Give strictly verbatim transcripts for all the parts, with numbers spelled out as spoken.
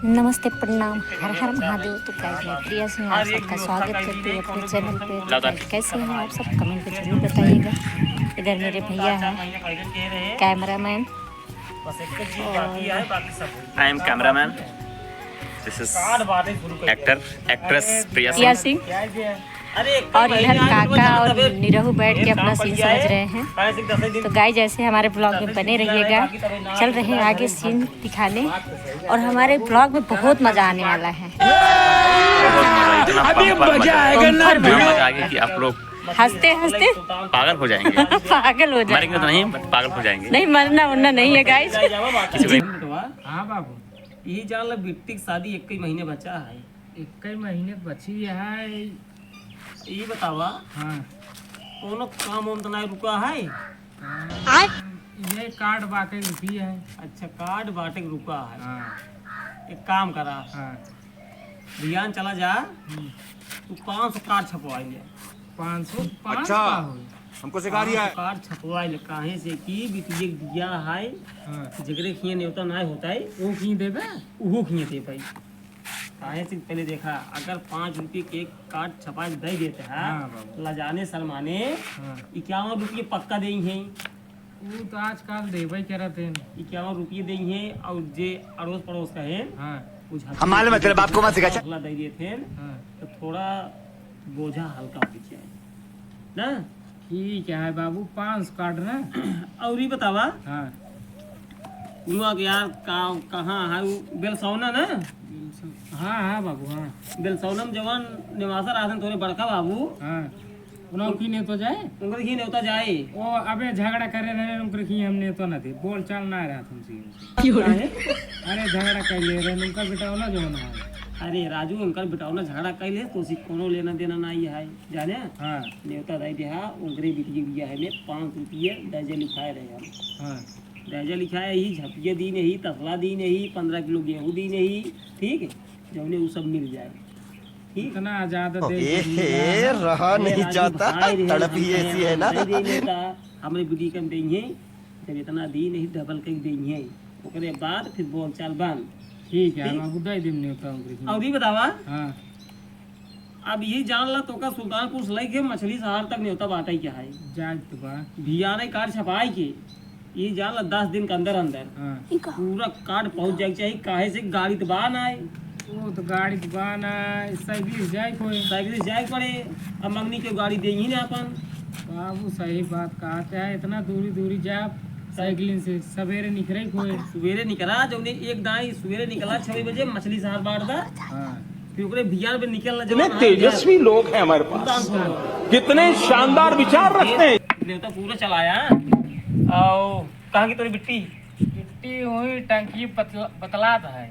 नमस्ते, प्रणाम, हर हर महादेव। तो guys, मैं प्रिया सिंह, आप सबका स्वागत करती हूँ अपने channel पे। तो guys, कैसे हैं आप सब? Comment पे जरूर बताइएगा। इधर मेरे भैया हैं, cameraman। I am cameraman। This is actor, actress प्रिया प्रिया सिंह। सिंह। और इधर काका और निरहू बैठ के अपना scene समझ रहे हैं। तो guys, ऐसे हमारे vlog में बने रहिएगा। चल रहे हैं आगे scene दिखाने और हमारे vlog में बहुत मजा आने वाला है। अभी मजा आएगा ना। इतना मजा आएगा कि आप लोग हंसते हंसते पागल हो जाएंगे। पागल हो जाएंगे। मरेंगे तो नहीं, but पागल हो जाएंगे। नहीं, मरना वरना नहीं है guys। हाँ बाबू, यही जान ला बिट्टी की शादी एक ही महीने बचा है। एक ही महीने बची है। ये बतावा, हाँ। कोनो काम वाम तो नहीं रुका है? हाँ। ये कार्ड बाटे रुकी है। अच्छा, कार्ड बाटे रुका है। हाँ। एक काम करा, हाँ। भियान चला जा, हम्म। तू पाँच सौ कार्ड छपवाई ले। पाँच सौ? अच्छा, का होई? हमको सिखा दिया है। पाँच सौ कार्ड छपवाई ले, काहे से कि बिटिया के बियाह है, हाँ। जेकरे खिए नेवता ना होता है, वो खिए देबे? उहो खिए दे पाई। काहे से पहले देखा, अगर पाँच रुपये के कार्ड छपा के दे देते हैं, हाँ, बाबू। लजाने शर्माने हाँ। इक्यावन रुपये पक्का देई हैं। वो तो आजकल देबे करत हैं। इक्यावन रुपये देई हैं और जे अड़ोस पड़ोस का है, हाँ। वो झपकी हम मालूम है, तेरे बाप को मत सिखा। हौसला दे देते हैं, हाँ। तो थोड़ा बोझा हल्का हो जाए ना। ठीक है बाबू, पाँच सौ कार्ड ना। और ये बतावा, हाँ। उनका के यार का, कहाँ है वो बेलसौना ना? बेलसौ-, हाँ, हाँ बाबू, हाँ। बेलसौना में जवान निवासा रहते हैं तोरे बड़का बाबू। हाँ। उनका की नेवता जाए? उनका की नेवता जाए। ओ, अबे झगड़ा करे रहे, उनकर की हम नेवता ना दे। बोल चाल ना रहा तुमसे। क्यों रे? काहे? अरे झगड़ा कर ले रहे, उनका बेटा ना जवान है। अरे राजू, उनका बेटा ना झगड़ा कर ले, तो उसी कोनो लेना देना ना ही है। जाने? हाँ। नेवता दे दिया, उनकरे बिटिया बियाह में पाँच रुपये दर्जा लिखाए रहे हम। हाँ। दर्जा लिखाए ही, झपिया दी नहीं, तसला दी नहीं, पन्द्रह किलो गेहूँ दी नहीं, ठीक है? जौने उ सब मिल जाए, ठीक? इतना ज्यादा दे ए, दिया हे, ना। रहा अरे नहीं राजू जाता, भाई रे, तड़प ही हम ऐसी है ना। नहीं दे देता, हमरे बिटिया के हम देंगे, जब इतना दी नहीं, डबल कई देंगे, ओकरे बाद फिर बोल चाल बंद। ठीक है, ठीक? हम आपको दे देंगे नेवता उनकरे। और ये बतावा, हाँ। अब ये जान ला, तोका सुल्तानपुर से लेके मछली शहर तक नेवता बाटे के है। जाए तो बा। भियाने कार्ड छपाई के, ये जान ला, दस दिन के अंदर अंदर हाँ। पूरा कार्ड पहुंच जाए के चाहिए, काहे से गाड़ी तो बा ना है। वो तो गाड़ी तो बा ना है, साइकिल से जाए कोई। साइकिल से जाए पड़े, अब मंगनी के गाड़ी दे ही ना अपन। बाबू सही बात कहते हैं, इतना दूरी दूरी जाए साइकिल से, सवेरे निकले कोई। सवेरे निकला, जौने एक दाई सवेरे निकला छह बजे, मछली शहर बांट दा। हाँ। फिर ओकरे भियान पे निकल ना इतने जवान आ गया। तेजस्वी लोग हैं हमारे पास। सुल्तानपुर। कितने शानदार विचार रखते हैं। नेवता पूरा चलाया। आओ, कहाँ की तोरी बिट्टी? बिट्टी वही टंकी बतला-, बतलात है।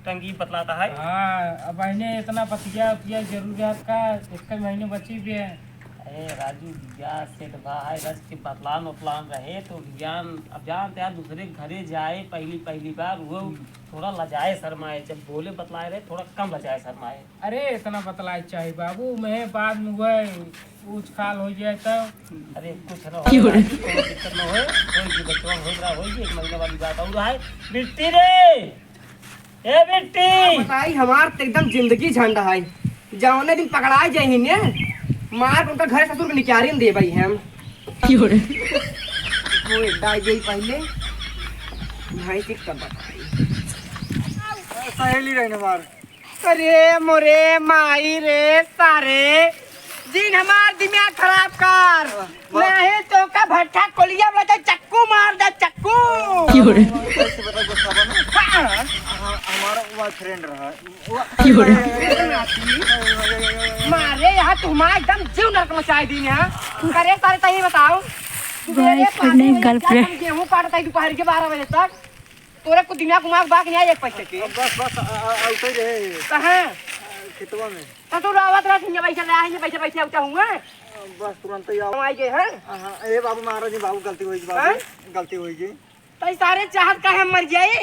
टंकी बतलाता है? हाँ, अब इन्हें इतना पतिया उतिया जरूरत का, एक महीने बची भी है। अरे राजू, बियाह सेट भा है, रज के बतलान उतलान रहे तो ज्ञान, अब जानते यार, दूसरे के घरे जाए पहली, पहली बार, वो हम्म। थोड़ा लजाए शर्माए, जब बोले बतलाए रहे, थोड़ा कम लजाए शर्माए। अरे, इतना बतलाए चाही बाबू, मैं बाद में हुआ उछकाल हो जाए तब। अरे, कुछ ना हो, क्यों रे? कोई दिक्कत ना होए, होई की बचवा होई रहा, होई की एक महीना वाली बात और है। बिट्टी रे, ए बिट्टी। बताई, हमार तो एकदम जिंदगी झंड है। जौने दिन पकड़ाए जाए ही ने, मार के उनका घर ससुर के निकारिन दे भाई हम। क्यों रे? वो दाई गई पहले, भाई के तब बताई। सहेली रहने मार। अरे मोरे माई रे सारे, जिन हमार दिमाग खराब कर। वाह। नहीं तो का भट्ठा कोलिया वाला तो चक्कू मार दे, चक्कू। क्यों रे? कैसे बता गुस्सा बना? हाँ। हाँ, हमारा बॉयफ्रेंड रहा। वो क्यों रे? मारे यहाँ तुम्हारा एकदम जीव नरक मचाए दिन यहाँ। अरे सारे तही बताओ। सवेरे बॉयफ्रेंड पाँच नहीं, बजे गर्लफ्रेंड। गेहूँ काटता है दोपहर के बारह बजे तक। तोरा कुछ दिमाग उमाग बाग नहीं आया एक पैसे के? अब बस, बस, आ, आ, आउते रहे। कहाँ? आ, खेतवा में। तो तू आवत रहा, हिंगे बैठे रहा, हिंगे बैठे, बैठे आउता हुआ। बस तुरंत ही आओ। हम आई गए हैं। हाँ, हाँ, ए बाबू, महाराज जी, बाबू, गलती होई गई, बाबू, हैं? गलती होई गई। तो ये सारे चाहत का हम मर जाए?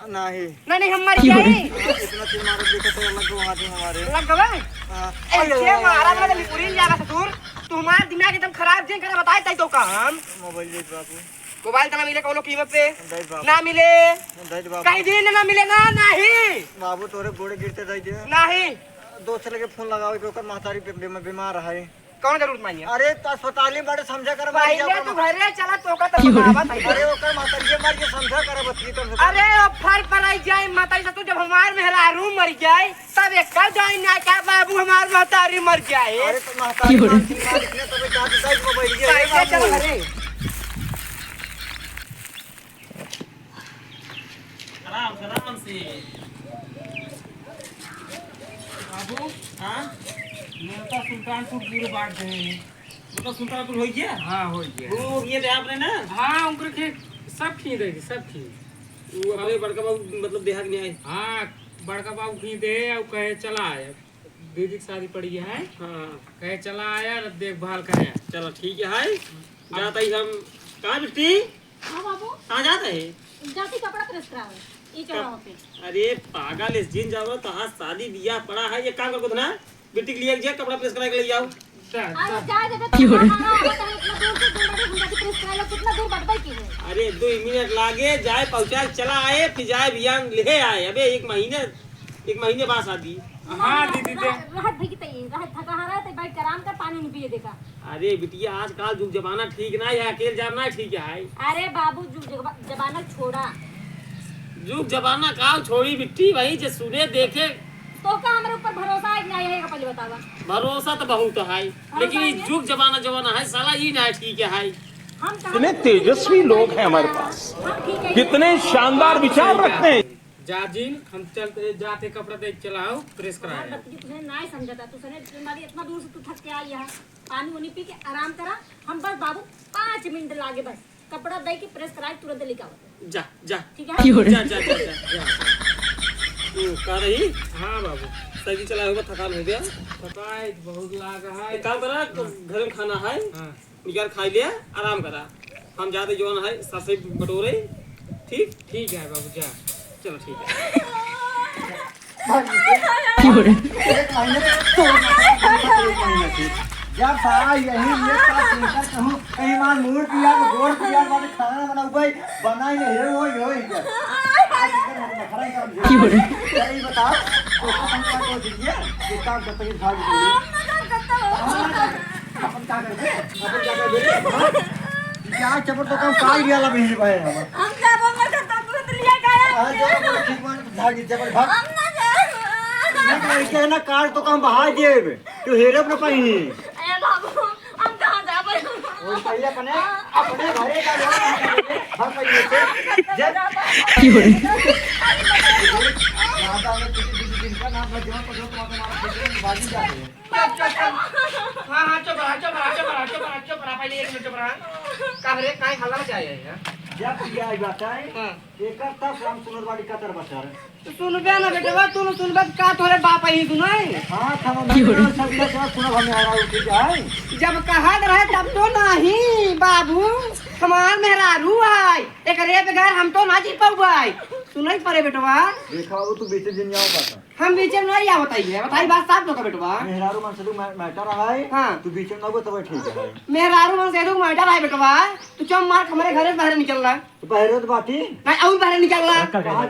नहीं। ना, नहीं, हम मर जाए। इतना तीर मारो, देखे तो लग गवा हाथ में हमारे। लग गवा? हाँ। ऐसे मारा, मतलब, पूरी नहीं जाना ससुर। तू हमार दिमाग एकदम खराब जिन करे, बताए तई तो काम। मोबाइल दे बाबू। मोबाइल तो ना मिले कोनो कीमत पे। दे बाबू। ना मिले। दे बाबू। कहीं दिन ना मिले ना, नहीं। बाबू, तोरे गोड़े गिरते दे दे। नहीं। दोस्त लगे फोन लगावे के ओकर महतारी पे बीमा-, बीमार है। कौन जरूरत मानिया? अरे, तो अस्पताल में बड़े समझा कर, पहले तू घरे चला, तो का तो बतावत है। अरे, ओकर महतारी मर के समझा कर, बतिये कम से कम। अरे, ओ फर पर आई जाए, महतारी से तू जब हमार मेहरारू मर जाए, तब एक जाए ना क्या बाबू, हमार महतारी मर जाए। अरे, तो महतारी मर के मालिक ने तो बेटा के साइड में बैठ गया, पहले चला बाबू। घरे। आराम से, आराम से। बाबू, हाँ? नेवता सुल्तानपुर पूरे बांट दे। मतलब सुल्तानपुर हो गया? हाँ, हो गया। वो ये दे आपने ना? हाँ, उनकर खेत सब खींच देगी, सब खींच। वो अपने बड़का बाबू मतलब देहात में आए? हाँ, बड़का बाबू खींच दे और कहे चला आए। दीदी की शादी पड़ी है। हाँ। कहे चला आया, देखभाल करे। चलो ठीक है, हाय। जाता ही हम। कहाँ बिट्टी? हाँ बाबू। कहाँ जाता है? जाती कपड़ा प्रेस करावे, ई चौराहा पे। अरे पागल, इस जिन जाओ तो आज शादी ब्याह पड़ा है, ये काम कर कुछ ना, बिट्टी के लिए एक जे कपड़ा प्रेस करा के ले आओ। जा, अरे जा। जाए देते तो हमारा होता है, इतना दूर से दूर बैठे, हम जाके प्रेस करा लो, कितना दूर बटबे की है। अरे दो मिनट लागे, जाए पहुँचाए, चला आए, फिर जाए बियान ले आए। अबे एक महीने, एक महीने बाद शादी। हाँ, ना, दीदी, रह-, दे। रहत भई की तई, रहत थका रहा, तई बैठ के आराम कर, पानी उनी पिए देखा। अरे बिटिया, आजकल जुग जमाना ठीक ना है, अकेल जाना ठीक है। अरे बाबू, जुग जगबा-, जमाना छोड़ा। जुग जमाना काल छोड़ी बिट्टी भाई, जे सुने देखे। तो का हमरे ऊपर भरोसा है कि नहीं है, पहले बतावा। भरोसा तो बहुत है, हाँ, लेकिन ये बताइए। जुग जमाना जमाना है साला, ये ना ठीक है। हम कहाँ इतने तेजस्वी लोग हैं हमारे पास, हम ठीक है। कितने शानदार विचार रखते हैं। जा जिन, हम चलते, जाते कपड़ा दे चलाओ, प्रेस कराए। हमार बतिया तुझे नाय समझता, तू सने तुम्हारी इतना दूर से तू थक के आई है, पानी उनी पी के आराम करा। हम बस बाबू पाँच मिनट लागे बस, कपड़ा दे के प्रेस कराए तुरंत लेके आओ। जा, जा। ठीक है? जा, जा, जा, जा, जा। हम्म, का रही? हाँ बाबू। साइकिल चलाए होगा, थकान हो गया। थकाए बहुत लाग है। एक काम करा, तो घर में खाना है। हाँ। निकाल खाई ले, आराम करा। हम जाते जौन है, सबसे बटोरे, ठीक? ठीक है बाबू, जा। चलो, ठीक है। एक महीने तो, एक महीने से। जब साला यही ये का चिंता कहूँ, कहीं मान मूड़ पिया, गोड़ पिया, मारे खाना बनाऊ भाई, बनाई नहीं, हे, हो, हो, हो। आज इधर मत नखरा ही कर दे। क्या ये बताओ, तो पसंद का कोई दिया, कितना बतरी भाग गई। हम ना कर सकता हो। हम ना कर अपन का करबे? अपन का करबे? हाँ? क्या चपट तो काम काई लिया ला बहिनी भाई हम? हम जाबो ना करता, तू तो लिया गया। हाँ, जा, अपन ठीक मान भाग, चपट भाग। हम ना जाए। ना तो ऐसे है ना, कार तो काम बहा देबे। तू हेरे अपना पाई। ए बाबू, हम कहाँ जाबे? वो पहले अपने, अपने घरे का लोग हम पहले से जब ज्यादा अगर किसी दिन का नाम भर जमा कर दो, तो तुम्हारा बाजी जा रही है। चुप, चुप, चुप। हाँ, हाँ, चुप रहा, चुप रहा, चुप रहा, चुप रहा, चुप रहा, पहले एक मिनट चुप रहा। का रे, काहे हल्ला मचाए है यार? जब पिया आई बात है, हाँ। एकर तब हम सुनत बाटी कतर बतर। तो सुनबे ना बेटवा, तू न सुनबे त का तोरे बाप ही सुनाई? हाँ, था मम्मी ना सब ना सुनब हमें हरा उठी जाए। जब कहत रहे तब तो नहीं बाबू, हमार मेहरारू आए, एकरे बगैर हम तो ना जी पउबाई। सुनई परे बेटवा। देखा वो तू बीच में जिन जाओ पाता। हम बीचे में नहीं आवत है, बताई बात साफ तो का बेटवा। मेहरारू मन से तू मै-, मैटर है, हाँ। तू बीचे में ना हो तब ठीक है। मेहरारू मन से तू मैटर है बेटवा, तू चुप मार हमरे घरे से बाहर निकल रहा। तो बाहर तो बात ही। नहीं, अउर बाहर निकल रहा। कहाँ